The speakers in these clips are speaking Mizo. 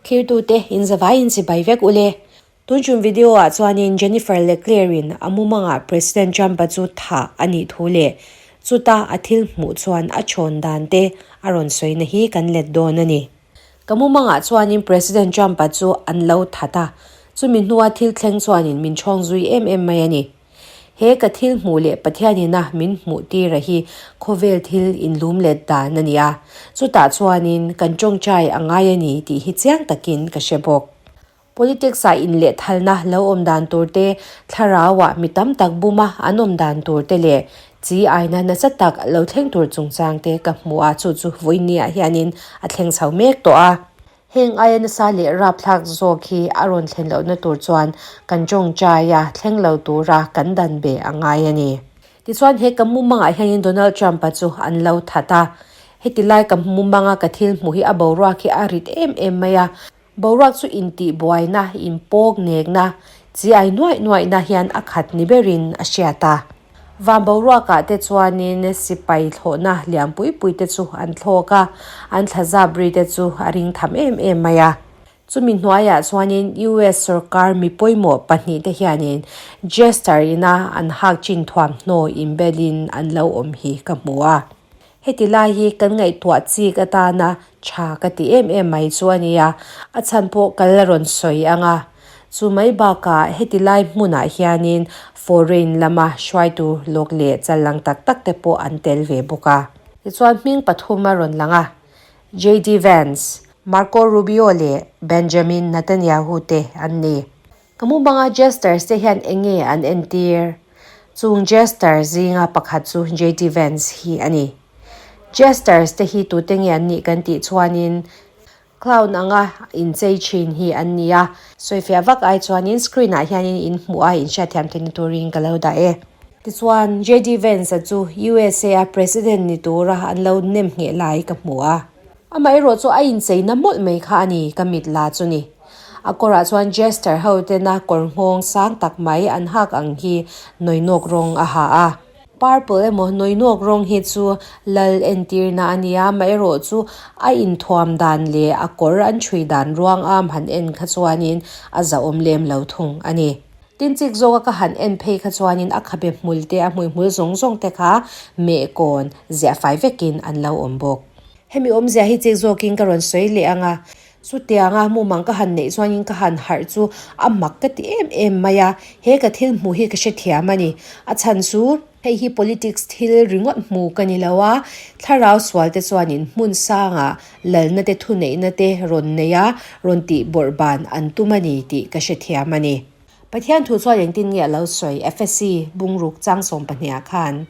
Thirtute in zavaiin chibai vek ule. Tun chun video ah chuanin Jennifer Leclerc in a mumangah President Trump a chu thah a nih thu leh chuta a thil hmuh chuan a chhawn dan te a rawn sawina hi kan let dawn a ni. Ka mumangah chuanin President Trump a chu an lo that a, chumi hnua thil thleng chuanin min chhawng zui em em mai a ni. He ka thil hmuh leh Pathianina min hmuh tira hi khawvel thil inlum let dan a ni a, chutah chuanin kan tawngtai a ngai a ni tih hi chiang takin ka hre bawk. Politics ah inlehthalna lo awm dan tur te, thlarau ah mi tam tak buma an awm dan tur te leh chi aina nasa tak lo thleng tur chungchang te ka hmu a, chu chu vawinia hianin a thleng chho mek tawh a. Heng aia nasa leh rapthlak zawk hi a rawn thlen lohna tur chuan kan tawngtai a, thleng lo tura kan dan be a ngai a ni. Tichuan he ka mumangah hianin Donald Trump-a chu an lo that a, heti lai ka mumanga ka thil hmuh hi a boruak hi a rit em em mai a, Boruak chu intihbuaina, inpawk nekna, chi ai nuaih nuaihna hian a khat ni berin a hriat a. Van boruakah te chuanin sipai thlawhna lian pui pui te chu an thlawk a, an thlazap ri te chu a ring tham em em mai a. Chumi hnuaiah chuanin US sorkar mi pawimawh pahnihte hianin Jester ina an hak chin thuamhnaw inbelin an lo awm hi ka hmu a. Heti lai hi kan ngaihtuah chik atana tha ka ti em em mai chu a nia, a chhan pawh ka la rawn sawi ang a. Chu mai bakah heti lai hmunah hianin foreign lama hruaitu lawk leh challang tak tak te pawh an tel ve bawk a. Tichuan hming pathum a rawn lang a, JD Vance, Marco Rubio leh Benjamin Netanyahu te an ni. Ka mumanga Jesters te hian eng nge an entir? Chung Jester zinga pakhat chu JD Vance hi a ni. Jesters te hi tute nge an nih kan tih chuanin clown anga inchei thin hi an ni a. Sawifiah vak ai chuanin screen ah hianin in hmuh a inhriatthiam theihna turin ka lo dah e. Tichuan JD Vance-a chu USA a President ni tura an lo nem ngheh lai ka hmu a. Amaherawh chu a incheina mawlh mai kha a ni ka mit la chu ni. A kawrah chuan jester ho tena kawr nghawng sang tak mai an hak ang hi nawinawk rawng a ha a. Purple emaw nawinawk rawng hi chu lal entirna a nia, amaherawh chu a inthuam dan leh a kawr an chhui dan ruang am han en kha chuanin a zahawm lem lo thung a ni. Tin chik zawka ka han en phei kha chuanin a khabe hmul te a hmuihmul zawng zawng te kha meh kawn ziah fai vekin an lo awm bawk. Hemi awmzia hi chik zawkin ka rawn sawi leh ang a. Chutianga mumang ka han neih chuanin ka han harh chu a mak ka ti em em mai a, he ka thil hmuh hi ka hrethiam a ni. A chhan chu hei hi politics thil ringawt hmu ka ni lo a, thlarau sual te chuanin hmun sangah lalna te thuneihna te rawn nei a, rawn tih bawrh ban an tum a ni tih ka hrethiam a ni. Pathian thu chuan engtin nge a lo sawi? Efesi bungruk chang 12 ah khan,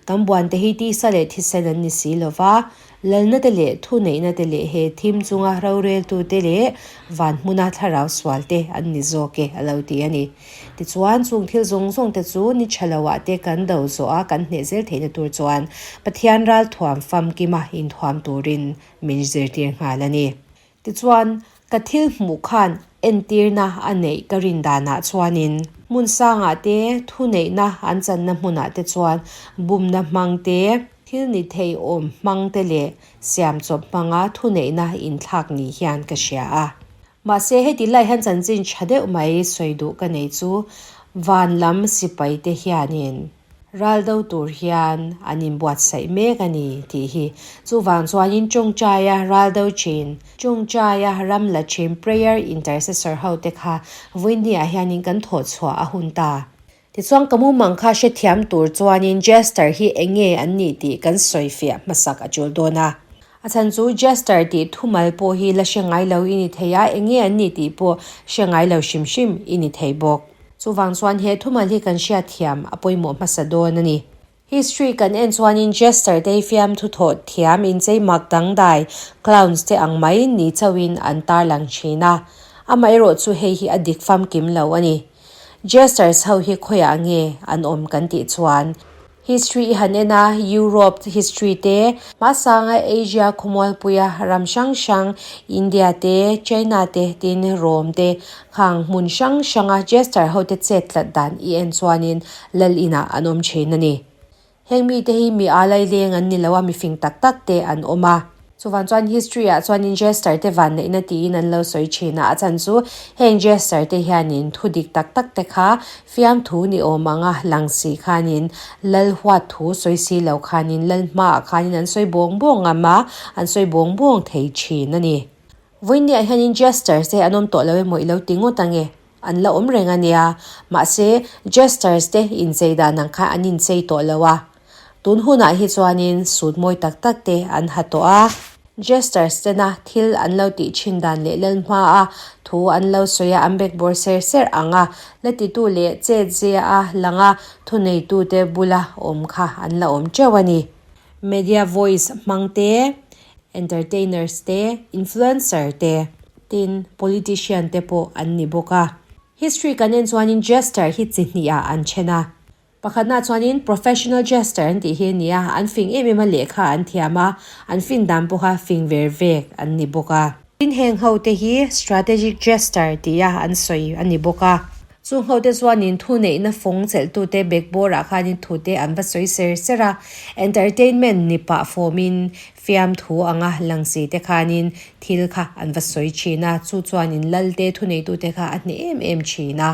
Kan buante hi tisa leh thisen an ni si lo va, lalna te leh thuneihna te leh he thim chunga roreltute leh van hmuna thlarau sual te an ni zawk e, a lo ti a ni. Tichuan, chung thil zawng zawng te chu ni tha lo ah te kan do zawh a, kan hneh zel theihna tur chuan Pathian ral thuam famkima inthuam turin min zirtir nghal a ni. Tichuan, ka thil hmuh khan entirna a neih ka rin danah chuanin hmun sangah te, thuneihna an channa hmunah te chuan bumna hmang te, thil ni thei awm hmang te leh siamchawp hmanga thuneihna inthlak ni hian ka hria a. Mahse, heti lai hian chanchin tha deuh mai sawi duh ka nei chu van lam sipai te hianin Ral do tur hian an inbuatsaih mek a ni tih hi. Chuvang chuanin Chawngchaia ral do thin, Chawngchaia ram la thin prayer intercessor ho te kha vawiinniah hianin kan thawh chhuah a hun ta. Tichuan ka mumang kha hrethiam tur chuanin Jester hi eng nge an nih tih kan sawifiah hmasak a tul dawn a. A chhan chu Jester tih thumal pawh hi la hre ngai lo i ni thei a, eng nge an nih tih pawh hre ngai lo hrim hrim i ni thei bawk. Chuvang chuan he thumal hi kan hriatthiam a pawimawh hmasa dawn a ni. History kan en chuanin Jester te hi fiamthu thawh thiam inchei mak dangdai, clowns te ang mai ni chauhin an tarlang thin a. Amaherawh chu hei hi a dik famkim lo a ni. Jesters ho hi khawiah nge an awm kan tih chuan History i han en a, Europe history te, hmasanga Asia khawmualpuia ram hrang hrang, India te, China te tin Rome te khang hmun hrang hranga jester hote chet tlat dan i en chuanin lal inah an awm thin a ni. Heng mite hi mi aa laileng an ni lo a, mifing tak tak te an awm a. Chuvang chuan history ah chuanin jester te vanneihna tiin an lo sawi thin a, a chhan chu heng jester te hianin thu dik tak tak te kha fiamthu ni awm anga lang si khanin lal huat thu sawi si lo khanin lal hmaah khanin an sawi bawng bawng ngam a, an sawi bawng bawng thei thin a ni. Vawiinniah hianin jesters te an awm tawh lo emaw i lo ti ngawt ange, an la awm reng a nia. Mahse, jesters te inchei dan ang kha an inchei tawh lo a. Tun hunah hi chuanin suit mawi tak tak te an ha tawh a. Jesters tena thil an lo tih thin dan leh lal hmaa thu an lo sawi a, an bekbawr ser ser ang a, la titu leh chet zia a lang a, thuneitute bula awm kha an la awm teuh a ni. Media voice hmang te, entertainers te, influencer te, tin politician te pawh an ni bawk a. History kan en chuanin jester hi chi hnihah an then a. Pakhatnaah chuanin professional jester an tih hi a ni a, an fing em em a, lehkha an thiam a, an fin dan pawha fing ver vek an ni bawk a. Tin heng ho te hi strategic jester tia an sawi a ni bawk a. Chung ho te chuanin thuneihna fawng chelhtute bekbawrah khanin thute an va sawi ser ser a, entertainment ni pah fawmin fiamthu anga lang si te khanin thil kha an va sawi thin a, chu chuanin lalte thuneitute kha a hneh em em thin a,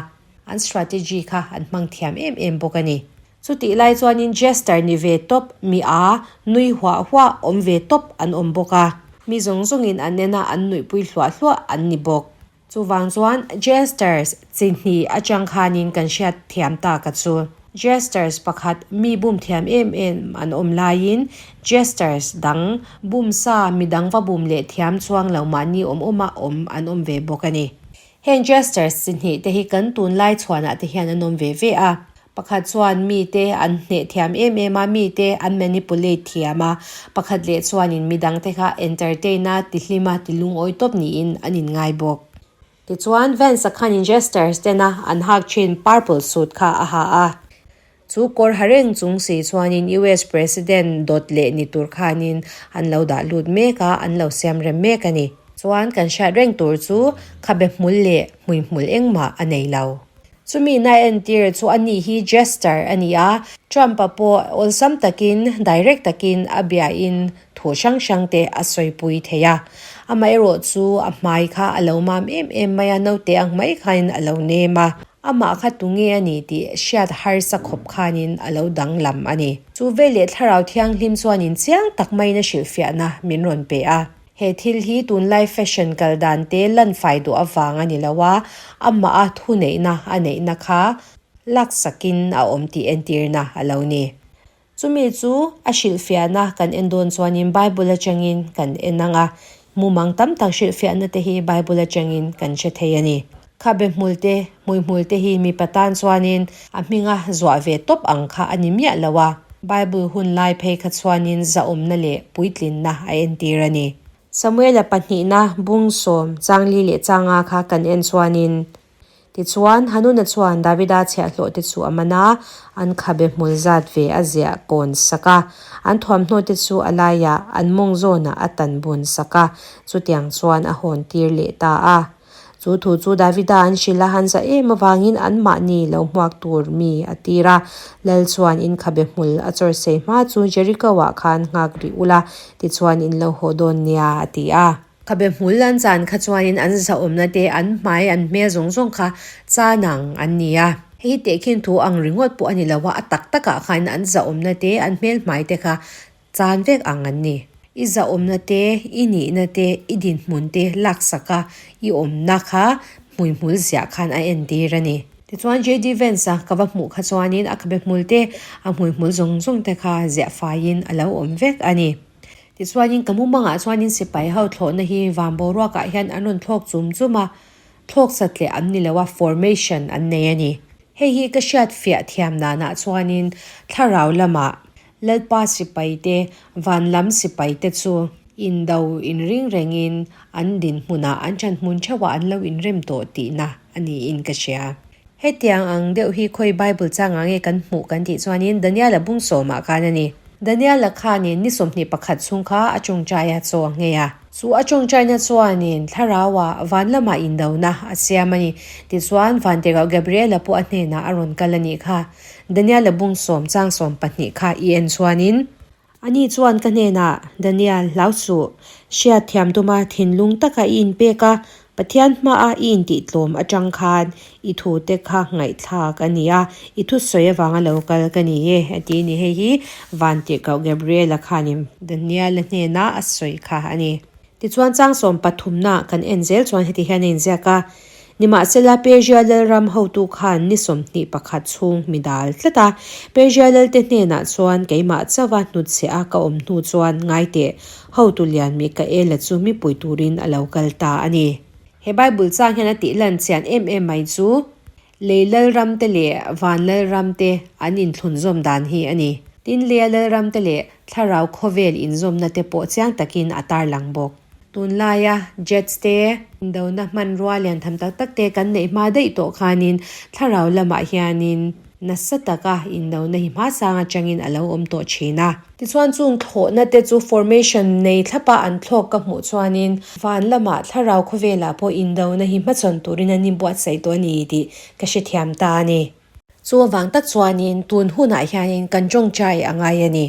an strategy kha an hmang thiam em em bawk a ni. Chutih lai chuanin jester ni ve tawp, mi a, nui huah huah awm ve tawp an awm bawk a, mi zawng zawngin an en a, an nuihpui hluah hluah an ni bawk. Chuvang chuan Jesters chi hnih atang khanin kan hriat thiam tak a chu. Jesters pakhat mi bum thiam em em an awm laiin Jesters dang bum sa mi dang va bum leh thiam chuang lo mahni awm awma awm an awm ve bawk a ni. Heng Jesters chi hnih te hi kan tunlai chhuanah te hian an awm ve ve a. Pakhat chuan mite an hneh thiam em em a, mite an manipulate thiam a, pakhat leh chuanin midangte kha entertain a, tihlim a, tilungawi tawp niin an inngai bawk. Tichuan, Vance-a khanin Jesters tena an hak thin purple suit kha a ha a. Chu kawr ha reng chung si chuanin US President dawt leh ni tur khanin an lo dah lut mek a, an lo siam rem mek a ni. Chuan kan hriat reng tur chu khabe hmul leh hmuihmul engmah a nei lo. Chumi na entir chu a ni hi Jester a ni a, Trump-a pawh awlsam takin, direct takin a biain thu hrang hrang te a sawipui thei a. Amaherawh chu a hmai kha a lo mam em em mai a, naute ang mai khain a lo nem a. Amah kha tunge a ni tih hriat harsa khawp khanin a lo danglam a ni. Chu veleh Thlarau Thianghlim chuanin chiang tak maiin a hrilhfiahna min rawn pe a. He thil hi tunlai fashion kal dan te lan fai duh avang a ni lo a, amah a thuneihna a neihna kha laksakin a awm tih entirna a lo ni. Chumi chu a hrilhfiahna kan en dawn chuanin Bible atangin kan en ang a, mumang tam tak hrilhfiahna te hi Bible atangin kan hre thei a ni. Khabe hmul te, hmuihmul te hi mipa tan chuanin a hminga zuah ve tawp ang kha a ni miah lo a, Bible hun lai phei kha chuanin zahawmna leh puitlinna a entir a ni. Samuela pahnihna bung sawm changli leh changa kha kan en chuanin, Tichuan, Hanuna chuan Davida chhiahhlawh te chu a man a, an khabe hmul zat ve a ziah kawn sak a, an thuamhnaw te chu a laiah an mawng zawnah a tan bun sak a, chutiang chuan a hawn tir leh ta a. Chu thu chu Davida an hrilh a, han za em avangin anmahni lo hmuak tur mi a tir a. Lal chuan in khabe hmul a chawr sei hma chu Jericho-ah khan nghak rih ula, tichuan in lo haw dawn nia, a ti a. Khabe hmul an chan kha chuanin an zahawmna te, an hmai, an hmel zawng zawng kha chan ang an ni a. Hei hi tehkhin thu ang ringawt pawh a ni lo a, a tak takah khan an zahawmna te, an hmel hmai te kha Chan vek ang an ni. I zahawmna te, i nihna te, i dinhmun te laksaka i awmna kha hmuihmul ziah khan a entir a ni. Tichuan JD Vance-a ka va hmuh kha chuanin a khabe hmul te, a hmuihmul zawng zawng te kha ziah faiin a lo awm vek a ni. Tichuanin ka mumangah chuanin sipai ho thlawhna hi van boruakah hian an rawn thlawk chum chum a, thlawk satleh an ni lo a, formation an nei a ni. Hei hi ka hriat fiah thiam danah chuanin thlarau lamah Lalpa sipaite, van lam sipaite chu indo inring rengin an dinhmunah an ṭanhmun ṭheuhah an lo inrem tawh tihna a niin ka hria. Hetiang ang deuh hi khawi Bible changah nge kan hmuh kan tih chuanin Daniela bung sawmah khan a ni. Daniela khanin ni 21 chhung kha a ṭawngṭai a chaw a nghei a. Chu a tawngtaina chuanin Thlarauah van lamah indona a siam a ni. Tichuan, Vantirhkoh Gabriela pawh a hnenah a rawn kal a nih kha. Daniela bung sawm chang 12 kha i en chuanin. Ani chuan ka hnenah, Daniel, hlau suh. Hriat thiam tuma thinlung taka i inpek a, Pathian hmaa i intihtlawm atang khan i thute kha ngaihthlak a ni a, i thusawi avanga lo kal ka ni e, a ti a ni. Hei hi Vantirhkoh Gabriela khanin Daniela hnena a sawi kha a ni. Tichuan chang sawm pathumna kan en zel chuan heti hian a inziak a, Nimahsela Persia lalram hotu khan ni 21 chhung mi dal tlat a, Persia lalte hnenah chuan keimah chauha hnutchhe a ka awm hnu chuan ngai teh, Hotu lian Mikaela chu mipui turin a lo kal ta a ni. He Bible chang hian a tih lan chian em em mai chu lei lalram te leh van lalram te an inthlunzawm dan hi a ni. Tin, leia lalram te leh thlarau khawvel inzawmna te pawh chiang takin a tarlang bawk. Tunlaia jets te, indona hmanrua lian tham tak tak te kan neih hma daih tawh khanin thlarau lamah hianin nasa taka indona hi hmasang atangin a lo awm tawh thin a. Tichuan chung thlawhna te chu formation nei thlapa an thlawk ka hmuh chuanin van lamah thlarau khawvelah pawh indona hi hmachhawn turin an inbuatsaih tawh a ni tih ka hrethiam ta a ni. Chu avang tak chuanin tun hunah hianin kan tawngtai a ngai a ni.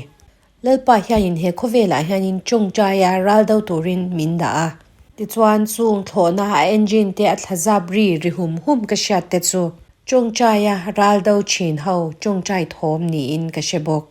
Lalpa hianin he khawvelah hianin tawngtaia ral do turin min dah a. Tichuan chung thlawhna a engine te a thla zap ri ri hum hum ka hriat te chu tawngtaia ral do thin ho tawngtai thawm niin ka hre bawk.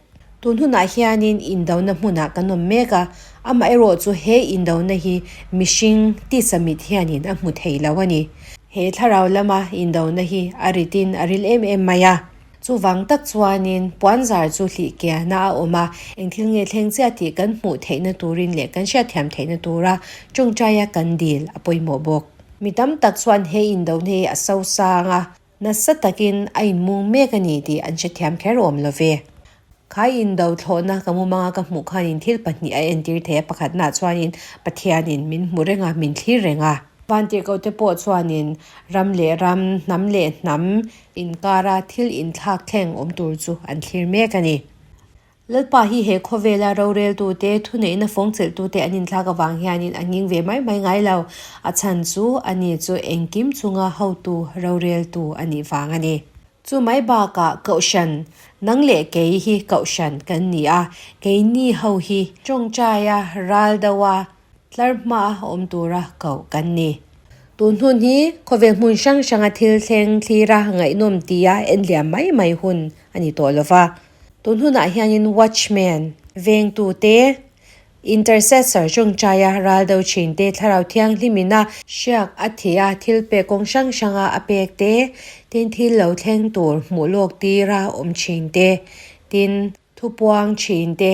Tun hunah hianin indona hmunah kan awm mek a, amaherawh chu he indona hi mihring tisa mit hianin a hmu thei lo a ni. He thlarau lama indona hi a ritin a ril em em mai a. Chuvang tak chuanin puanzar chu hlih kiahna a awm a, eng thil nge thleng chiah tih kan hmuh theihna turin leh kan hriatthiam theihna tura tawngtaia kan dil a pawimawh bawk. Mi tam tak chuan he indona hi a sosang a, nasa takin a inmung mek a ni tih an hrethiam kher awm lo ve. Khai indo thlawhna ka mumanga ka hmuh khanin thil pahnih a entir thei a, pakhatnaah chuanin Pathianin min hmu reng a, min thlir reng a. Vantirhkohte pawh chuanin ram leh ram, hnam leh hnam inkara thil inthlak thleng awm tur chu an thlir mek a ni. Lalpa hi he khawvela roreltute, thuneihna fawngchelhtute an inthlak avang hianin a nghing ve mai mai ngai lo. A chhan chu ani chu engkim chunga hotu roreltu a nih vang a ni. Chu mai bakah Kohhran, nang leh kei hi Kohhran kan ni a, keini ho hi tawngtaia ral deuha tlar hmaa awm tura koh kan ni. Tun hun hi khawvel hmun hrang hranga thil thleng thlira ngaihnawm tia enliam mai mai hun a ni tawh lova. Tun hunah hianin watchman, vengtute, Intercessor tawngtaia ral do thin te, Thlarau Thianghlimin a hriak a thih a, thil pek kawng hrang hranga a pek te, tin thil lo thleng tur hmuh lawk tira awm thin te, tin thupuang thin te,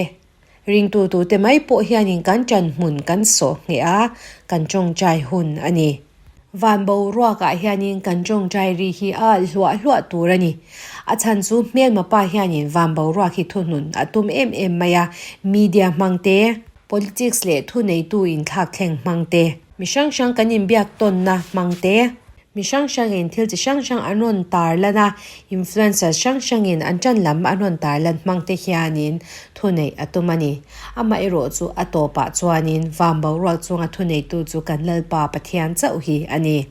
ringtu tute mai pawh hianin kan ṭan hmun kan sawh ngheh a, kan tawngtai hun a ni. Van boruakah hianin kan tawngtai ri hi a alh hluah hluah tur a ni. A chhan chu hmelma pa hianin van boruak hi thuhnun a tum em em mai a, media hmang te, politics leh thuneitu inthlak thleng hmang te, mi hrang hrang kan inbiak tawnna hmang te, mi hrang hrangin thil chi hrang hrang an rawn tar lan a, influencers hrang hrangin an ṭan lam an rawn tar lan hmang te hianin thuneih a tum a ni. Amaherawh chu a tawpah chuanin van boruak chunga thuneitu chu kan Lalpa Pathian chauh hi a ni.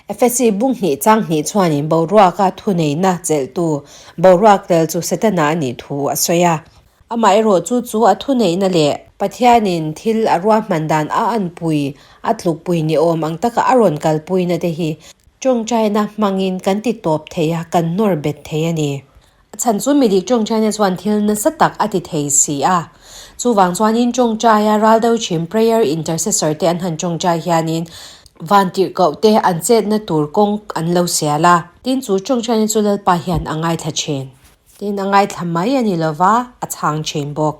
Efesi bung hnih chang hnih chuanin boruaka thuneihna chelhtu boruak tel chu Setana a nih thu a sawi a. Amaherawh chu chu a thuneihna leh Pathianin thil a ruahman dan a anpui, a tlukpui ni awm ang taka a rawn kalpuina te hi tawngtaina hmangin kan ti tawp thei a, kan nawr bet thei a ni. A chhan chu midik tawngtaina chuan thil nasa tak a ti thei si a. Chuvang chuanin tawngtaia ral do thin prayer intercessor te an han tawngtai hianin vantirhkoh te an chetna tur kawng an lo sial a. Tin chu tawngtaina chu Lalpa hian a ngaithla thin. Tin a ngaithla mai a ni lova, a chhang thin bawk.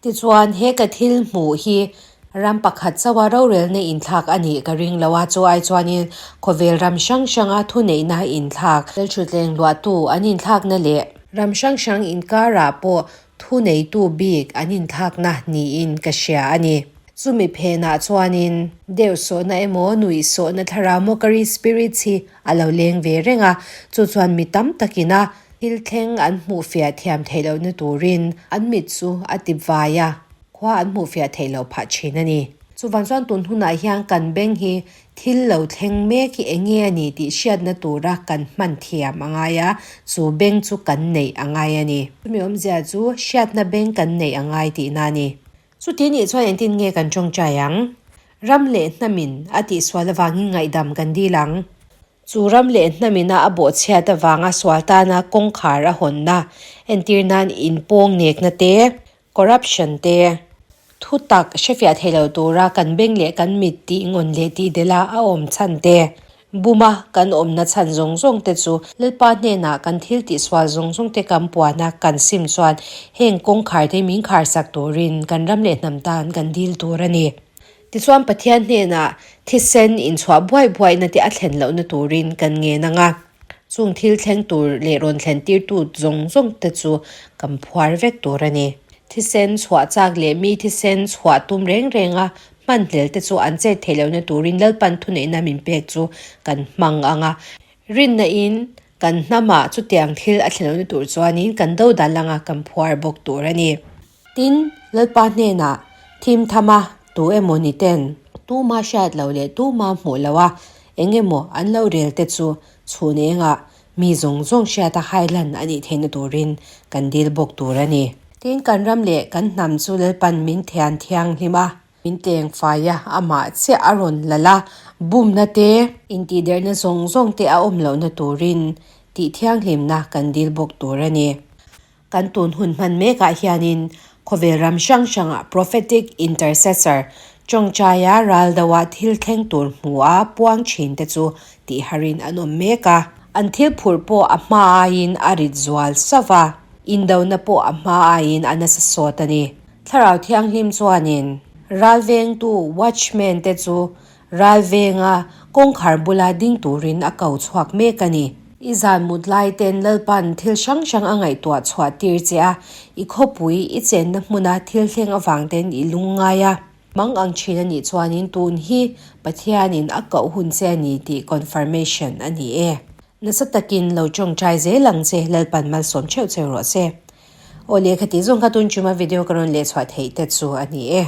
Tichuan, he ka thil hmuh hi ram pakhat chauha rorelna inthlak a nih ka ring lo a, chu ai chuanin khawvel ram hrang hranga thuneihna inthlak, lalthutleng luahtu an inthlakna leh ram hrang hrang inkarah pawh thuneitu bik an inthlakna niin ka hria a ni. Chumi phenah chuanin deuhsawhna emaw nuihsawhna thlarau mockery spirits hi a lo leng ve reng a, chu chuan mi tam takin a thil thleng an hmuh fiah thiam theih lohna turin an mit chu a tip vai a, khua an hmuh fiah theih loh phah thin a ni. Chuvang chuan tun hunah hian kan beng hi thil lo thleng mek hi eng nge a ni tih hriatna tura kan hman thiam a ngai a, chu beng chu kan neih a ngai a ni. Chumi awmzia chu hriatna beng kan neih a ngai tihna a ni. Chuti nih chuan engtin nge kan tawngtai ang? Ram leh hnamin a tihsual avangin ngaihdam kan dil ang. Chu ram leh hnamina a bawhchhiat avanga sual tana kawngkhar a hawnna, entir nan inpawng nekna te, corruption te, thutak hrefiah thei lo tura kan beng leh kan mit tih ngawn leh tih delh a a awm chhan te, buma kan awmna chhan zawng zawng te chu Lalpa hnenah kan thil tihsual zawng zawng te kan puana kan sim chuan heng kawngkhar te min kharsak turin kan ram leh hnam tan kan dil tur a ni. Tichuan Pathian hnenah thisen inchhuah buaih buaihna te a thlen lohna turin kan ngen ang a, chung thil thleng tur leh rawn thlen tirtu zawng zawng te chu kan phuar vek tur a ni. Thisen chhuah chak leh mi thisen chhuah tum reng renga hmanhlel te chu an chet theih lohna turin Lalpan thuneihna min pek chu kan hmang ang a, rinna in kan hnamah chutiang thil a thlen lohna tur chuanin kan do dal anga kan phuar bawk tur a ni. Tin, Lalpa hnenah thim thama tu emaw ni ten tuma hriat loh leh tuma hmuh loha eng emaw an lo rel te chu chhun engah mi zawng zawng hriata hailan a nih theihna turin kan dil bawk tur a ni. Tin, kan ram leh kan hnam chu Lalpan min thian thianghlim a, min teng fai a, amah chiah a rawn lal a, bumna te, intihderhna zawng zawng te a awm lohna turin tih thianghlimna kan dil bawk tur a ni. Kan tun hun hman mekah hianin khawvel ram hrang hrangah prophetic intercessor tawngtaia ral doa thil thleng tur hmua puang thin te chu tih harin an awm mek a. An thil phurh pawh a hma aiin a rit zual sauh a, indona pawh a hma aiin a nasa sawt a ni. Thlarau Thianghlim chuanin ralvengtu watchman te chu Ral venga kawngkhar bula ding turin a ko chhuak mek a ni. I zan mut lai ten Lalpan thil hrang hrang a ngaihtuah chhuah tir che a, i khawpui, i chenna hmuna thil thleng avang ten i lung ngai a. Mang ang thin a nih chuanin tun hi Pathianin a koh hun che a ni tih confirmation a ni e. Nasa takin lo tawngtai zel ang che, Lalpan malsawm theuh cheu rawh se. Aw lehkha tih zawng kha tun chuma video ka rawn leh chhuah theih te chu a ni e.